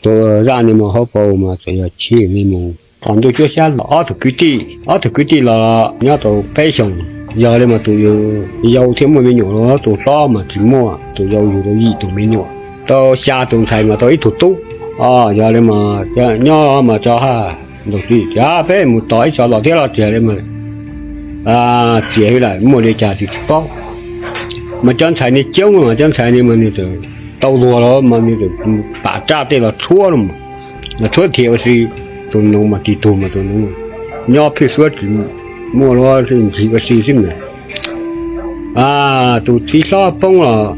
Tus zaj ne mas hauv paus mas txawm yog chim ne mus. Qhov ntuj cuab xyab los ob tug kwv tij, ob tug kwv tij los nyob tau peb xyoos. Yog li mas tus yau thiaj muaj me nyuam los tus hlob mas tsis muaj. Tus yau yug tau yim tus me nyuam, tau xya tus ntxhais mas tau ib tug tub. Yog li mas nyob mas tso haj ntaus ti tias peb mus tos ib tsov los thiab los tsis li mas txias hwb lawm, muaj li cas tsis paub. Mas cov ntxhais ne coob mas cov ntxhais ne mas nws txawm tau luag los mas nws txawm pam raj tej los tshuab, los tshuab thiab ua si. Tus noov mas tis tug mas tus noov nyob phwj suab tsis muaj lub ncig ua si xwb mas tus txiv hlob poob los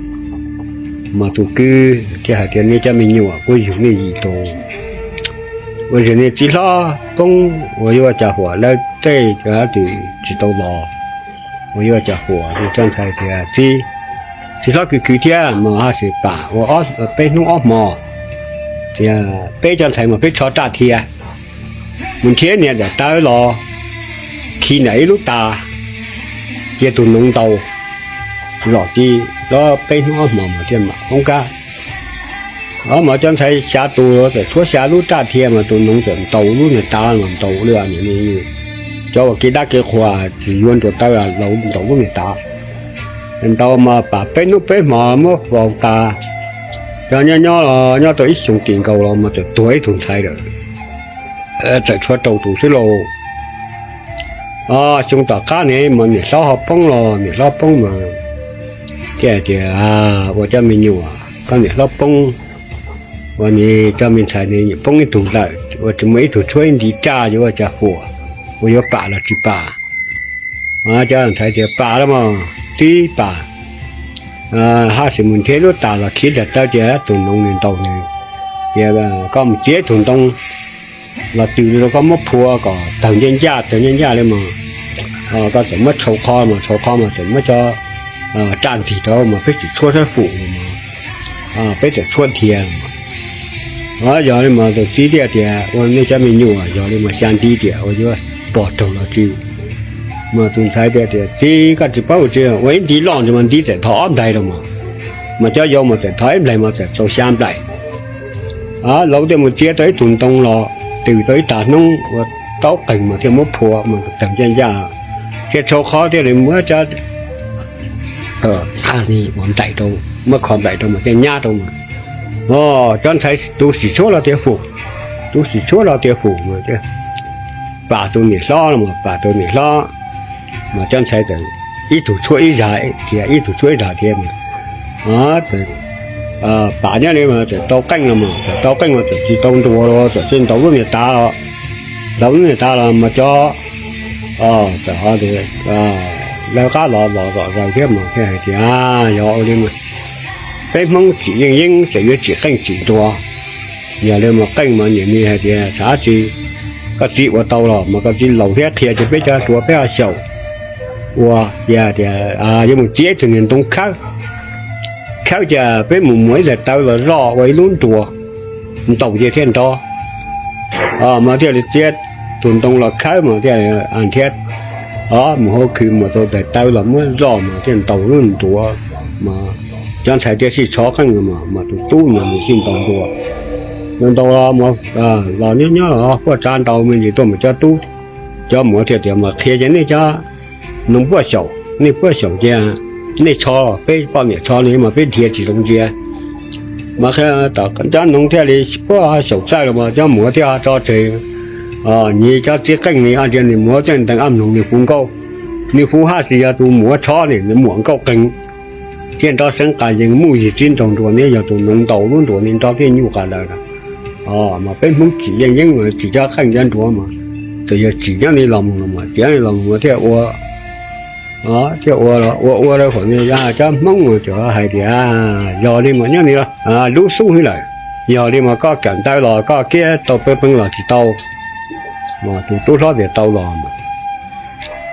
mas tus kwv thiaj hais tias nej cov me nyuam kuj yug nej yim tus, ua yog nej txiv hlob poob ua yuav ua cas huam, lawv tej twb tsis tau los ua yuav ua cas huam. Cov ntxhais tias txiv, txiv hlob khwv khwv thiab mas haj sim pam ua peb hnub ob hmo tias peb cov ntxhais mas peb rho raj thiab mus nrhiav niam daim tawv los khi nram ib lub tas, cia tus noov ntaus zom ti, peb hnub ob hmo mas thiaj mam poob kab. Mas cov ntxhais xya tus txawm tshuab xya lub raj thiab mas tus noov txawm ntaus lub niag tas los ntaus li niam, cov uas kev dab kev qhua tsis yuav nruas tawv los ntaus lub niag tas. Ntaus mas pam peb hnub peb hmo muab faus tas. Cov nyob nyob los nyob tau ib xyoos tim nkaus los mas txawm tuag ib tug ntxhais lawm, txawm tshuav rau tus xwb lauj. Xyoo tom qab ne mas niam hlob ho poob los niam hlob poob mas thiaj hais tias ua cov me nyuam, koj niam hlob poob, ua ne cov me ntxhais ne poob ib tug lawm ua tsis muaj ib tug tshuab ib nti raj yuav ua cas huam, ua yuav pam los tsis pam. Cov ntxhais tias pam los mas tib pam, haj sim mus nrhiav lub tas los khiav daim tawv tias tus noov nws ntaus nws, tias koj mus txiav ib tug ntoo los tws rau koj muab phua kom tawg ncaj ncaj tawg ncaj ncaj li mas koj txawm muab tshau qhov mas tshau qhov mas txawm muab cov raj ntxig rau mas peb txawm tshuab sab fum, peb txawm tshuab thiab. Yog li mas tus txiv thiaj tias ua nej cov me nyuam, yog li mas xya nti tias ua yuav pog raug los tsis. Mas tus ntxhais tias txiv, koj tsis paub tsi, ua ib nti loj ntsis mas nti txawm thov ob nplaig rau mas, mas cov yau mas txawm thov ib nplaig mas txawm tau xya nplaig. Laus thiaj mus txiav tau ib tug ntoo los tws tau ib tag hnub ua taub qeeg mas thiaj muab phua mas tawg ncaj ncaj, thiaj tshau qhov thiaj li muab cov ntaim rau, muab kho ntaim rau mas thiaj nyab rau mas. Cov ntxhais tus sim tshuab los tias fum, tus sim tshuab los tias fum mas pam tus niam hlob los mas pam tus niam hlob, mas cov ntxhais txawm ib tug tshuab ib zag thiab, ib tug tshuab ib zag thiab mas pam nyob li mas txawm tau qeej los mas txawm tau qeej los txawm tsis tau nruas los txawm tsis ntaus lub niag tav los, ntaus lub niag tav los mas cov txawm lawv qab los los zom zaws thiab mas thiaj hais tias yog ua li mas peb Hmoob tsim yeej yeeb txawm yuav tsim qeej tsim nruas. Yog li mas qeej mas niam ni hais tias xav tsi, koj txiv ua tau los mas koj txiv laus thiab qhia ces peb cov hluas peb ho xyaum ua, tias tias yuav mus txiav ib tug niag ntoo khawb, khawb ces peb mus muas ib daim tawv los zoj ua ib lub nruas ntaus ces thiaj nrov. Mas thiaj li txiav tus ntoo los khawb mas thiaj nrhiav, mus hauv khw muas tau daim tawv los muab zoj mas thiaj ntaus lub nruas. Mas cov ntxhais thiaj sij tshov qeej mas, mas tus tub mas nws sij ntaus nruas. Ntaus ntaus los mas los nyob nyob los huaj tsav ntaus me ntsis tuaj mas cov tub, cov muam thiaj tias mas qhia ces nej cov noov puaj xyaum, nej puaj xyaum cia, nej tsho, peb poj niam tsho li mas peb nrhiav tsis zoo ntsia. Mas cov noov thiaj li puaj xyaum txawj los mas cov muam thiaj tso tseg, nyiv cov txiv qeej ni ob ntiag nws muam thiaj ntees ob mloog nws hu nkauj, nws hu haj tsis yog tus muam tsho ni, nws muam nkauj qeeg. Thiaj nrov seev qas yees muj yig txiv nraug nruas ne, yog tus noov ntaus lub nruas ne nrov thiaj nyuj qas daws. Mas peb Hmoob tsim yeej yeeb mas tsim cov qeej cov nruas mas txawm yog tsim nyob li los mus los mas tsim nyob li los mus thiaj ua, thiaj ua ua ua rau qhov cov Hmoob mas txawm hais tias yog li mas nyob li los lub xub hwb lawm, yog li mas koj kawm ntawv los koj kiab tau peb peev los tsis tau. Tus tub hlob tias tau los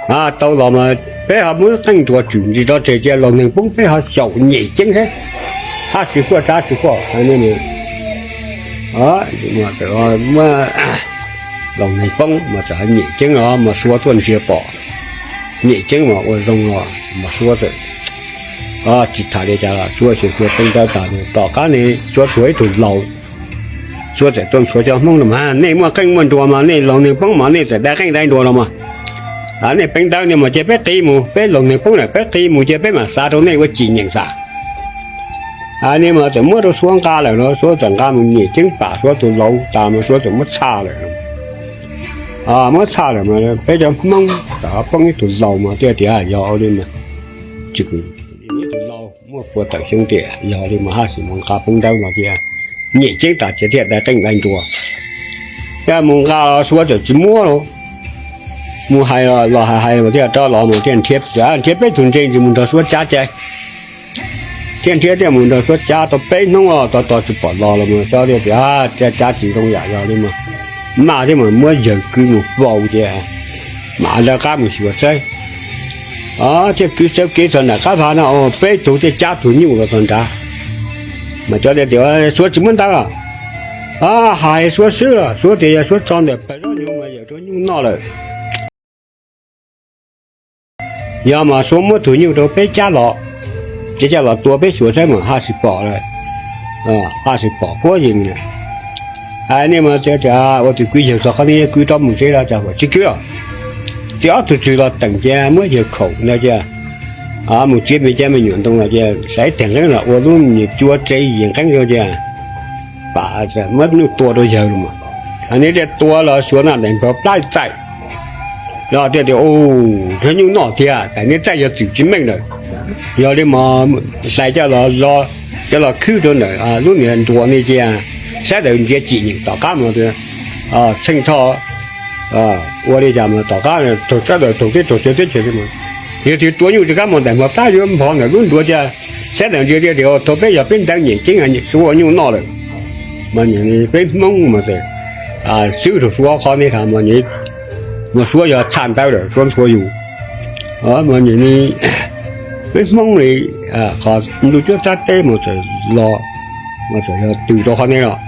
mas, tau los mas peb ho muab qeej nruas tswm ntsis tso tseg cia laus neeg poob peb ho xyaum nyem ceeb thiab, haj tsis huaj tsav tsis huaj. Muab laus neeg poob mas txawm nyem ceeb los mas Suav tuaj ntsia pom, nyem ceeb mas ua zoo los mas Suav txawm tsis tham li cas los Suav xyuas xyuas peb ntawd tas tom qab ne Suav tuag ib tug laus, Suav txawm tuaj ntshuav cov Hmoob no mas, nej muaj qeej muaj nruas mas nej laug neeg poob mas nej txawm dai qeej dai nruas los mas, nej peev ntawv no mas cia peb qiv mus, peb laug neeg poob lawm peb qiv mus cia peb mam xav rau nej ua cim nyeem xav. Hais li mas txawm muab rau Suav nqa lawm los Suav txawm nqa mus nyem ceeb pam Suav tus laus tas mas Suav txawm muab txhaj lawm. Muab txhaj lawm mas peb cov Hmoob txawm ho poob ib tug laus mas thiaj tias yog li mas, tsis, ib tug laus muaj puas tawm xyoo tiam yog li mas haj tsis mus nqa peev ntawv no thiab, nyem ceeb tas ces thiaj dai qeej dai nruas. Thiaj mus nqa los Suav txawm tsis muab los, mus hais los hais hais mas thiaj rov los mas thiaj nrhiav, nrhiav peb tug ntse ntsis mus nrog Suav cab cai. Thiaj nrhiav thiaj mus nrog Suav cab tau peb hnub os, tos tos tsis pom los los mas Suav thiaj tias cab tsis zoo yam yog li mas, maj thiab mas muab yawg kwv mus faus ces mam lawv qab mus xyuas saib. Thiaj kwv txawb kev txog nram qab vag no, peb tug thiaj cab tug nyuj los txog nrad. Mas Suav thiaj tias Suav tsis muab ntawv los, hais Suav xwb los Suav tias yog Suav tso ntawm pawg zaub nyuj mas yawm rau nyuj noj lawm. Yog mas Suav muab tug nyuj rau peb cab los, ces coj los tua peb xyuas saib mas haj tsis pom lawm, haj tsis pom puab yees lawm. Hais nej mas tias ua tus kwv yawg txog qhov twg kwv rov mus tsev los cas, tsis kwv los, txiav ob tug tswg los teem ces muab yawg khaum ntawd ces mus txiav me cab me nyuam ntoo los ces xaiv teeg nqeeb los ua lub me nyuam cua tsev yim nqeeb rau ces pam muab nyuj tua rau yawg los mas, nej thiaj tua los Suav noj daim npawg plab txaij. Los thiaj tias, Ub, yog nyuj noj tiag, tas nej txaij yog txwm tsis meej lawm. Yog li mas hlais coj los, coj los khwb rau ntawm lub niag nruas ne cia, sab daws ntsia cim nyeem tom qab mas txheej txhoj ua li cas mas tom qab raug sab daws raug teb raug chaw teb chaws li mas, yog tias tua nyuj tsis kab mas daim npawg plab yuav nphov ntawm lub nruas cia, sab daws ntsia tias thaum peb yog peb ntawv nyem ceeb Suav ua nyuj noj lawm. Mas peb Hmoob mas xwb rau Suav qhov ne thaum mas, mas Suav yog txhaj ntawv lawm Suav ntxhua yus. Mas peb Hmoob li qhov ntuj cuab tsab teb mas txawm los, mas txawm yog tws rau qhov ne los.